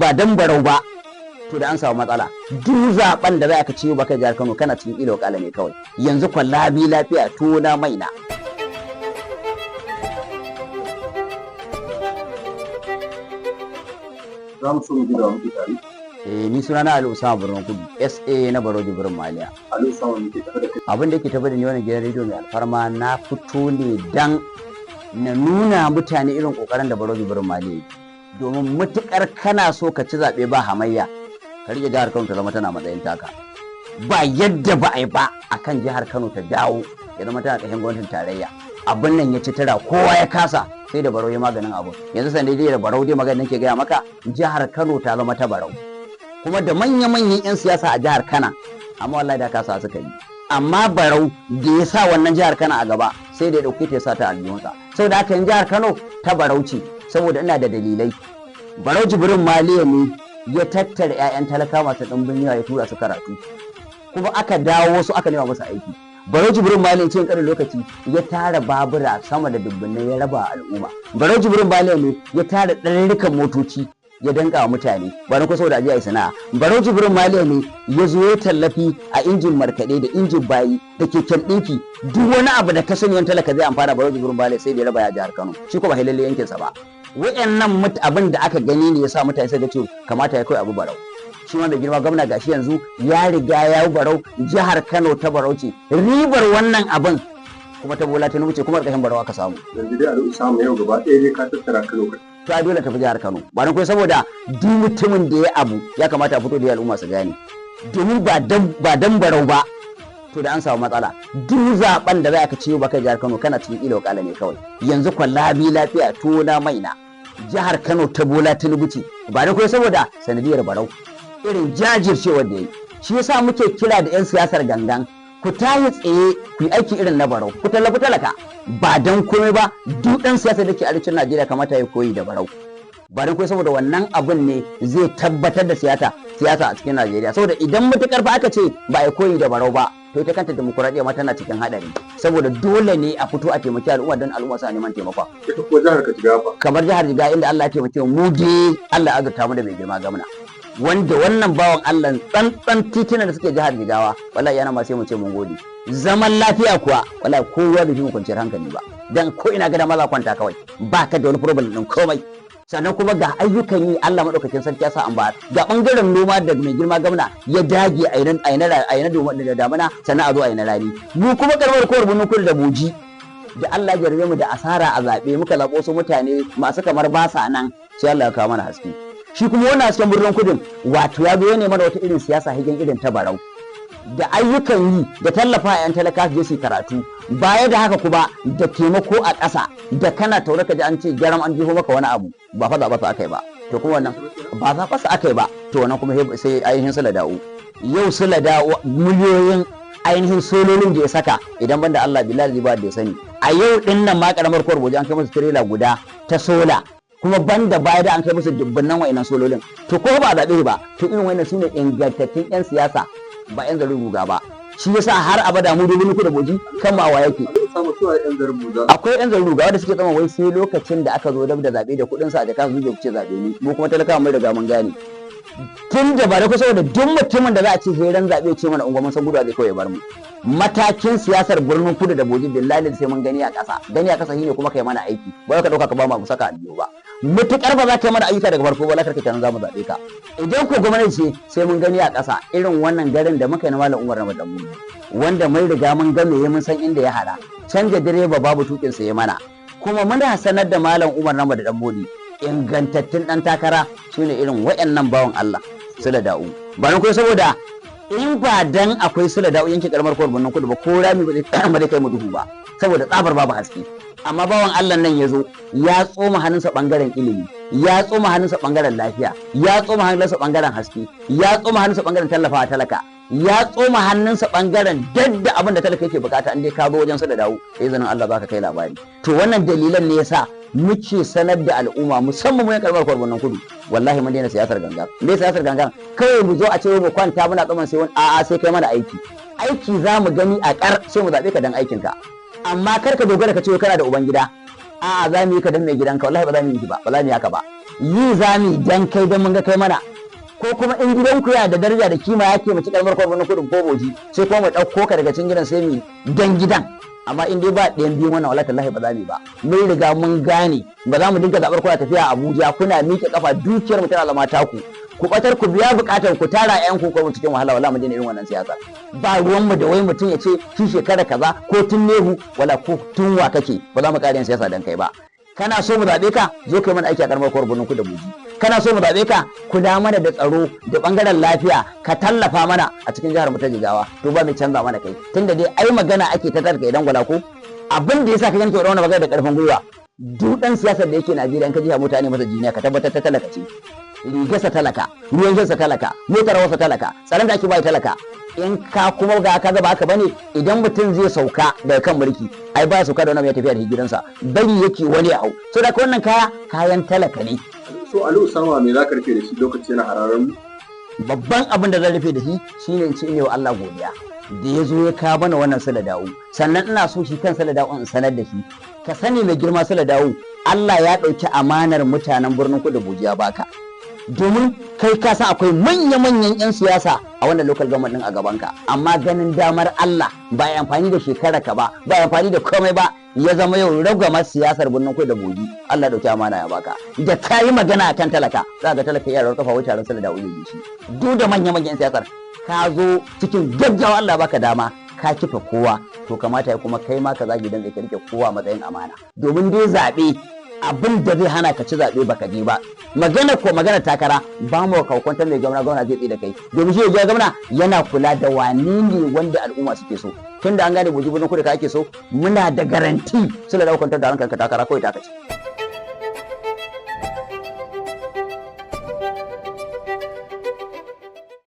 Ba dan Barau ba, to da an samu matsala. Duk zaben da za ka ciwo baka jihar Kano, kana cikin ilo kala ne kawai. Yanzu kwallabi lafiya tona maina. Za mu so mu ji da muke tare. Eh, ni suna na Ali Usama Birnin Kudu, SA na Barau Jibrin Maliya. Ali Usama, muke tafe da kai? Abin da yake tafi da ni wannan gidan rediyo mai alfarma, na fito ne dan na nuna mutane irin kokarin da Barau Jibrin Maliya yi. Domin mutukar kana so ka ci zaɓe ba hamayya, ka rike jihar Kano ta zama tana matsayin taka. Ba yadda ba a yi ba akan jihar Kano ta dawo ya zama tana ƙarshen gwamnatin tarayya. Abin nan ya ci tara, kowa ya kasa, sai da Barau ya maganin abu. Yanzu san dai da Barau dai maganin ke gaya maka, jihar Kano ta zama ta Barau. Kuma da manya-manyan 'yan siyasa a jihar Kana, amma wallahi da kasa suka yi. Amma Barau da ya sa wannan jihar Kano a gaba, sai da ya ɗauke ta ya sa ta aljihunsa. Saboda haka yin jihar Kano ta Barau ce, saboda ina da dalilai. Barau Jibrin Maliya ne ya tattara 'ya'yan talaka masu ɗimbin yawa ya tura su karatu, kuma aka dawo wasu aka nema musu aiki. Barau Jibrin Maliya cikin ƙarin lokaci ya tara babura sama da dubbunai ya raba al'umma. Barau Jibrin Maliya ne ya tara ɗarurrukan motoci ya danka wa mutane ba na kusa da ajiya yi sana'a. Barau Jibrin Maliya ne ya zo ya tallafi a injin markaɗe da injin bayi da keken ɗinki. Duk wani abu da ka sani wani talaka zai amfana, Barau Jibrin Maliya sai da ya raba ya jihar Kano. Shi ko ba lalle yankinsa ba. Wa'annan abin da aka gani ne ya sa mutane sai ga cewa kamata ya kai abu Barau. Shi ma mai girma gwamna gashi yanzu ya riga ya yi Barau, jihar Kano ta Barau ce. Ribar wannan abin kuma ta Bola Tinubu ce, kuma ƙarƙashin Barau aka samu. Yanzu dai Ali Usama, yau gaba ɗaya ne ka tattara Kano ka To, a dole tafi jihar Kano. Ba don kai saboda duk mutumin da ya abu ya kamata a fito da al'umma su gane. Domin ba dan Barau ba, to da an samu matsala. Duk zaben da za ka ciwo baka jihar Kano, kana cikin ilo kala ne kawai. Yanzu kwallabi lafiya tona maina, jihar Kano ta Bola Tinubu ce. Ba don kai saboda sanadiyar Barau, irin jajircewar da ya yi. Shi yasa muke kira da 'yan siyasar gangan, ku tayi tsaye ku yi aiki irin na Barau, ku tallafi talaka. Ba don komai ba, duk ɗan siyasa da ke arewacin Najeriya kamata ya koyi da Barau. Ba don komai, saboda wannan abun ne zai tabbatar da siyasa a cikin Najeriya. Saboda idan mutukar fa aka ce ba a koyi da Barau ba, to ita kanta demokuraɗiyya ma tana cikin haɗari. Saboda dole ne a fito a taimaki al'umma don al'umma suna neman taimakon. Ita ko jihar ka Jigawa fa? Kamar jihar Jigawa, inda Allah ya taimake mu dai, Allah ya azurta mu da mai girma gwamna, wanda wannan bawan Allah tsantsan titunan da suke jihar Jigawa, wallahi yana ma sai mu ce mun gode. Zaman lafiya kuwa, wallahi kowa bai fi mu kwanciyar hankali ba, dan ko ina ga dama za kwanta kawai, ba ka da wani problem din komai. Sannan kuma ga ayyukan yi, Allah madaukakin sarki ya sa an ba ga bangaren noma da mai girma gwamna ya dage a yi na damuna, sannan a zo a yi na rani. Mu kuma karamar kowar Birnin Kudu da Buji, da Allah ya jarrabe mu da asara a zaɓe, muka zaɓo su mutane masu kamar ba sa nan, sai Allah ya kawo mana haske. Shi kuma wannan hasken Birnin Kudin, wato ya zo ya nema da wata irin siyasa higen irin ta Barau, da ayyukan yi, da tallafa 'yan talaka su je su karatu. Baya da haka kuma da taimako a ƙasa, da kana taure ka ji an ce gyaran an jefo maka wani abu, ba fa zaɓa su aka yi ba. To kuma wannan ba zaɓa su aka yi ba, to wannan kuma sai ainihin sula da'u. Yau sula da'u miliyoyin ainihin sololin da ya saka, idan banda Allah billahi ba da ya sani. A yau din nan ma karamar kowar Boji an kai musu tirela guda ta sola, kuma banda baya da an kai musu dubbannan wa'annan sololin. To ko ba a zaɓe ba, to irin wannan su ne ingantattun 'yan siyasa, ba 'yan zarin ruga ba. Shi yasa har abada mu dubu da Boji kan mawa yake. Akwai 'yan zarin ruga wanda suke tsama wai sai lokacin da aka zo dab da zaɓe da kuɗin sa a jaka su je zaɓe ni. Mu kuma talakawa mun riga mun gane tun da ba da kusa da duk mutumin da za a ce heran zaɓe ce mana unguwa, mun san gudu zai kawai bar mu. Matakin siyasar Birnin Kudu da Boji, billahi sai mun gani a ƙasa. Gani a ƙasa shine kuma kai mana aiki, ba ka ɗauka ka ba mu saka aljihu ba. Mutukar ba za ka yi mana ayyuka daga farko ba, lakar ka kenan za mu zaɓe ka. Idan ko gwamnati ce, sai mun gani a ƙasa, irin wannan garin da muka yi na Malam Umar Ramadan, wanda mun riga mun ga meye, mun san inda ya hada. Canja direba babu tukin sa ya mana. Kuma muna sanar da Malam Umar Ramadan da Danmodi, ingantattun dan takara sune irin wayannan bawan Allah Sula Da'u. Ba nan kuma saboda in ba dan akwai Sula Da'u yanke karamar kowar Birnin Kudu ba, ko rami ba zai kai mu duhu ba, saboda tsabar babu haske. Amma bawan Allah nan ya zo ya tsoma hannunsa bangaren ilimi, ya tsoma hannunsa bangaren lafiya, ya tsoma hannunsa bangaren haske, ya tsoma hannunsa bangaren tallafawa talaka, ya tsoma hannunsa bangaren dadda abin da talaka yake bukata. In dai ka zo wajen sa da dawo, izinin Allah zaka kai labari. To wannan dalilan ne yasa muke sanar da al'umma, musamman mu yan karamar Birnin Kudu, wallahi mun daina siyasar ganga. Me siyasar ganga? Kawai mu zo a ce mu kwanta muna tsaman sai wani a'a, sai kai mana aiki. Aiki za mu gani a kar, sai mu zabe ka dan aikin ka. Amma kar ka dogara ka ce kana da uban gida, a'a, za mu yi ka dan mai gidanka. Wallahi ba za mu yi ba, ba za mu yi haka ba. Yi zami dan kai, dan mun ga kai mana, ko kuma in gidanku yana da daraja da kima, ya ke mace karamar kwarbin kudin ko boji, sai kuma mu ɗauko ka daga cikin gidan, sai mu dan gidan. Amma in dai ba ɗayan biyu wannan, wallahi tallahi ba za mu yi ba. Mun riga mun gane ba za mu dinga zaɓar kuna tafiya Abuja, kuna miƙe kafa, dukiyar mu tana zama taku, ku batar, ku biya buƙatar ku, tara ƴan ku ko cikin wahala. Wallahi mu daina irin wannan siyasa. Ba ruwan mu da wai mutum ya ce shi shekara kaza ko tun nehu wala ko tun wa kake, ba za mu ƙara yin siyasa dan kai ba. Kana so mu zaɓe ka, zo kai mana aiki a karamar hukumar Birnin Kudu Buji. Kana so mu zaɓe ka, kula mana da tsaro da ɓangaren lafiya, ka tallafa mana a cikin jihar mu ta Jigawa. To ba mai canza mana kai, tunda dai ai magana ake ta tarka idan gwala ko abin da yasa ka yanke wannan magana da ƙarfin gwiwa. Duk ɗan siyasar da yake Najeriya, in ka jiha mutane masa jiniya, ka tabbatar ta talaka ce. Rigarsa talaka, ruwan shansa talaka, motar wasa talaka, tsaron da ake bai talaka. In ka kuma ga ka ga ba haka bane, idan mutum zai sauka daga kan mulki, ai ba sauka da wani ya tafiya da gidansa, bari yake wani ya hau. So da wannan kaya kayan talaka ne. So Ali Usama, me za ka rufe da shi? Lokaci yana hararan mu. Babban abin da zan rufe da shi shine in ce ne wa Allah godiya da ya zo ya kawo mana wannan Sula Dawo. Sannan ina so shi kan Sula Dawo in sanar da shi: ka sani, mai girma Sula Dawo, Allah ya ɗauki amanar mutanen Birnin Kudu Bujiya baka, domin kai ka san akwai manya-manyan 'yan siyasa a wannan local government din a gabanka, amma ganin damar Allah ba ya amfani da shekara ka ba, ba ya amfani da komai ba, ya zama yau ragwamar siyasar Birnin Kudu da Bogi. Allah dauki amana ya baka, da ka yi magana akan talaka, za ga talaka ya rawar kafa wai taron Sula Dawo yi shi. Duk da manya-manyan siyasar, ka zo cikin gaggawa, Allah baka dama ka kifa kowa. To kamata ya kuma kai ma ka zagi dan ka rike kowa a matsayin amana, domin dai zaɓe abin da zai hana ka ci zaɓe baka je ba. Magana ko magana takara ba mu kwantar mai gwamna, gwamna zai tsaye da kai, domin shi ya gwamna yana kula da wani ne wanda al'umma suke so. Tunda an gane Buji Birnin Kudu ka ake so, muna da garanti suna da kwantar da hankalinka, takara kawai taka ce.